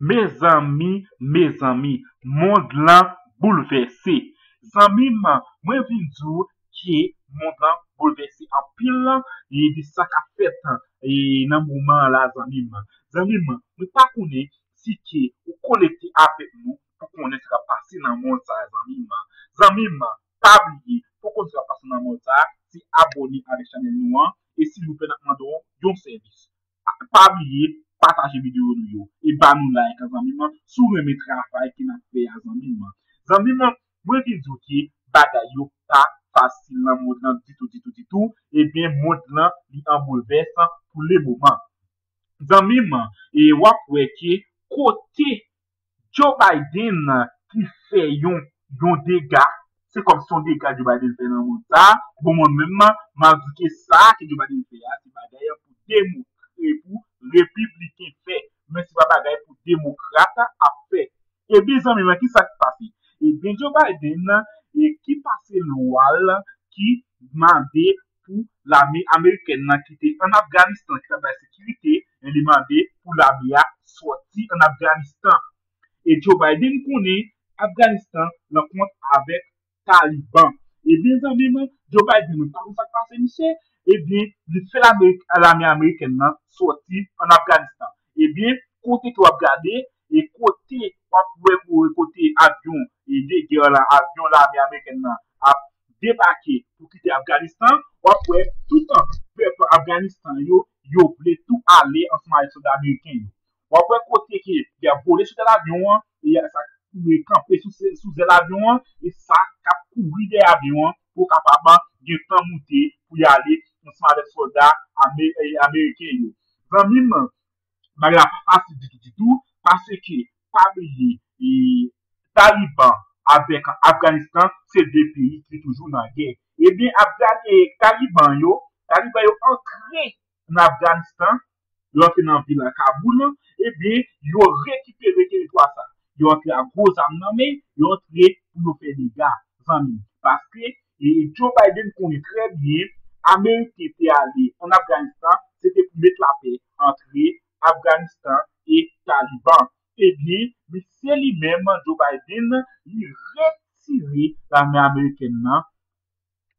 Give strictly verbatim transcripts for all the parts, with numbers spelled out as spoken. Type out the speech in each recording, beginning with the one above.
Mezanmi, mezanmi, mond lan boulvèse. Zanmi m, mwen vin di w ke mond lan boulvèse anpil, e de sa k ap fèt e nan moman an la, zanmi m. Zanmi m, mwen pa konnen si ke ou konekte avèk nou pou konnen sa k ap pase nan mond sa a, zanmi m. Zanmi m, pa bliye, pou konnen sa k ap pase nan mond sa a, se abòne avèk chanèl nou an, e silvouplè, n ap mande w yon sèvis. Pa bliye pataje videyo nou yo e ba nou like, zanmi m, si w renmen travay ke n ap fè a, zanmi m. Zanmi m, mwen vin di w ke bagay yo pa fasil nan mond lan ditou, ditou, ditou. Ebyen, mond lan, li an boulvès pou le moman. Zanmi m, e w ap wè ke kote Joe Biden ki fè yon, yon dega, se kòmsi yon dega Joe Biden fè nan mond sa. Bon, mwen menm, m ap di ke sa ke Joe Biden fè a, se bagay pou demo-, e pou repibliken fè, men se pa bagay pou demokrat ap fè. Ebyen, zanmi m, ki sa k pase? Ebyen, Joe Biden, e ki pase lwa l ki mande pou lame amerikèn nan ki te ann Afganistan, ki t ap bay sekirite, e li mande pou lame a sòti ann Afganistan. E Joe Biden konnen Afganistan rankont avèk Taliban. Ebyen, zanmi m, Joe Biden, mwen pa konn sa k pase misye. Ebyen, li fè lame, lame amerikèn nan sòti ann Afganistan. Ebyen, kote ke w ap gade, e kote w ap wè, kote avyon e de gè la, avyon lame amerikèn nan ap debake pou kite Afganistan, w ap wè toutan pèp Afganistan yo, yo vle tou ale ansanm avèk sòlda ameriken yo. W ap wè kote ke y ap vole sou tèt avyon an, e sa ki kanpe sou, sou zèl avyon an, e sa k ap kouri dèyè avyon an pou kapab gen tan moute pou y ale ansanm avèk sòlda ame-, e, ameriken yo. Zanmi m, bagay la pa fasil ditou, ditou, paske pa bliye, e, Taliban avèk Afganistan, se de peyi ki toujou nan gè. Ebyen, Afga-, e, Taliban yo, Taliban yo antre ann Afganistan, yo antre nan vil Kaboul, ebyen, yo rekipere teritwa sa. Yo antre ak gwo zam nan men, yo antre pou yo fè dega, zanmi. Paske, e, Joe Biden konnen trè byen, Ameriken te ale ann Afganistan, se te pou met lapè antre Afganistan e Taliban. Ebyen, misye li menm, Joe Biden, li retire lame amerikèn nan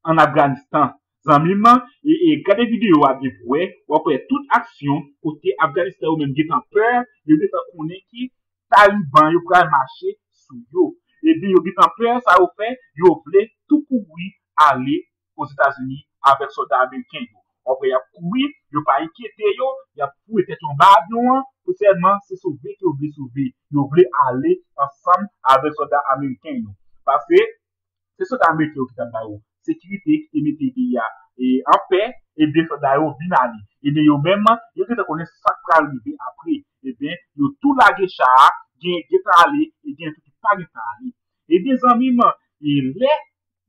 ann Afganistan. Zanmi m, e, e, gade videyo a byen pou wè, w ap wè tout aksyon kote Afganistan yo menm gentan pè, yo gentan konnen ke Taliban yo pral mache sou yo. Ebyen, yo gentan pè, sa yo fè, yo vle tou kouri ale Ozetazini avèk sòlda ameriken yo. W ap wè y ap kouri, yo pa enkyete yo, y ap foure tèt yo anba avyon an, pou sèlman se sove ke yo vle sove. Yo vle ale ansanm avèk sòlda ameriken yo. Paske se sòlda ameriken yo ki t ap ba yo sekirite, ki te mete peyi a, e, an pè, ebyen, sòlda yo vin ale. Ebyen, yo menm, yo gentan konnen sa k pral rive apre. Ebyen, yo tou lage cha a, gen gentan ale, e gen tou ki pa gentan ale. Ebyen, zanmi m, e lè,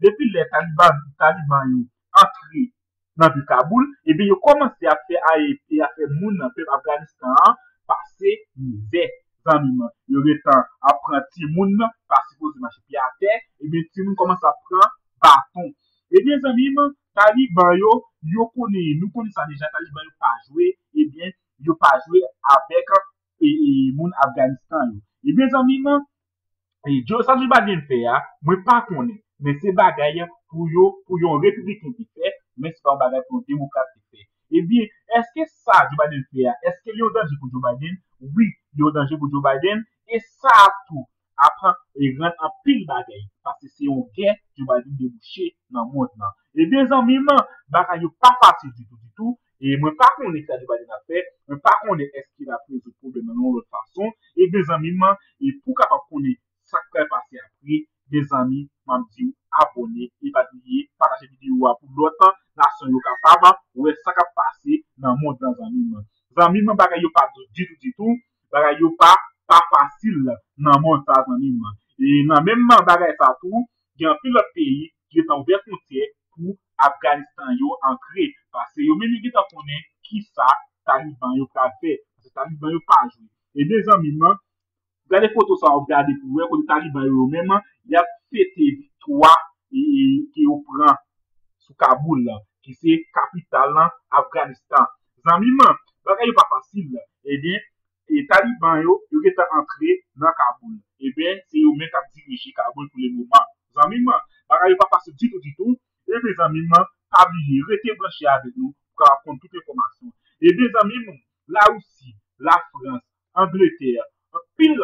depi lè Taliban, Taliban yo antre nan vil Kaboul, ebyen, yo kòmanse ap fè, a, e, ap fè moun nan pèp Afganistan an pase mizè, zanmi m. Yo gentan ap pran timoun nan, pa sipoze mache pye atè, ebyen, timoun kòmanse ap pran baton. Ebyen, zanmi m, Taliban yo, yo konnen, nou konnen sa deja, Taliban yo pa jwe, ebyen, yo pa jwe avèk, e, e, moun Afganistan yo. Ebyen, zanmi m, e, Joe, sa Joe Biden fè a, mwen pa konnen, men se bagay pou yo, pou yon repibliken te fè, men se pa yon bagay pou yon demokrat te fè. Ebyen, èske sa Joe Biden fè a, èske li yon danje pou Joe Biden? Wi, li yon danje pou Joe Biden, e sa tou ap, e, rann anpil bagay, paske se yon gè Joe Biden debouche nan mond lan. Ebyen, zanmi m, bagay yo pa fasil ditou, ditou, e mwen pa konnen sa Joe Biden ap fè, mwen pa konnen èske l ap rezoud pwoblèm nan yon lòt fason. Ebyen, zanmi m, e pou w kapab konnen sa k pral pase apre, mezanmi, m ap di w abòne e pa bliye pataje videyo a pou lòt nasyon yo kapab wè sa k ap pase nan mond lan, zanmi m. Zanmi m, bagay yo pa dous ditou, ditou, bagay yo pa, pa fasil nan mond sa, zanmi m. E nan menm bagay sa tou, gen anpil lòt peyi ki gentan ouvè fwontyè pou Afganistan yo antre, paske yo menm yo gentan konnen kisa Taliban yo pral fè, paske Taliban yo pa jwe. Ebyen, zanmi m, gade foto sa w ap gade pou wè kote Taliban yo, yo menm, y ap fete viktwa, e, e, ke yo pran sou Kaboul la, ki se kapital lan Afganistan. Zanmi m, bagay yo pa fasil. Ebyen, e Taliban yo, yo gentan antre nan Kaboul. Ebyen, se yo menm k ap dirije Kaboul pou le moman. Zanmi m, bagay yo pa fasil ditou, ditou. Ebyen, zanmi m, pa bliye, rete branche avèk nou pou kapab konn tout enfòmasyon. Ebyen, zanmi m, Larisi, Lafrans, Angletè, anpil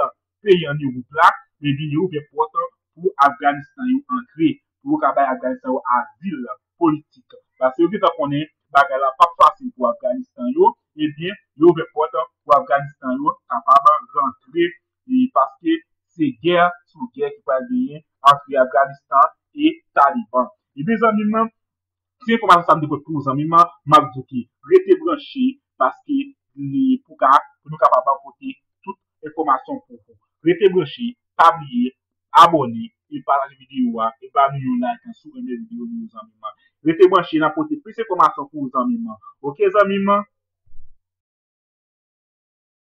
peyi an Ewòp la, ebyen, yo ouvè pòt pou Afganistan yo antre, pou yo ka bay Afganistan yo azil politik. Paske yo gentan konnen bagay la p ap fasil pou Afganistan yo, ebyen, yo ouvè pòt pou Afganistan yo kapab rantre, e paske se gè sou gè ki pral genyen ant Afganistan e Taliban. Ebyen, zanmi m, se enfòmasyon sa m te pote pou ou, zanmi m, m ap di w ke rete branche, paske li pou ka, pou nou kapab pote tout enfòmasyon pou ou. Rete branche, pa bliye, abòne, e pataje videyo a, e ba nou yon like si w renmen videyo nou yo, zanmi m. Rete branche, n ap pote plis enfòmasyon pou ou, zanmi m. Oke, zanmi m?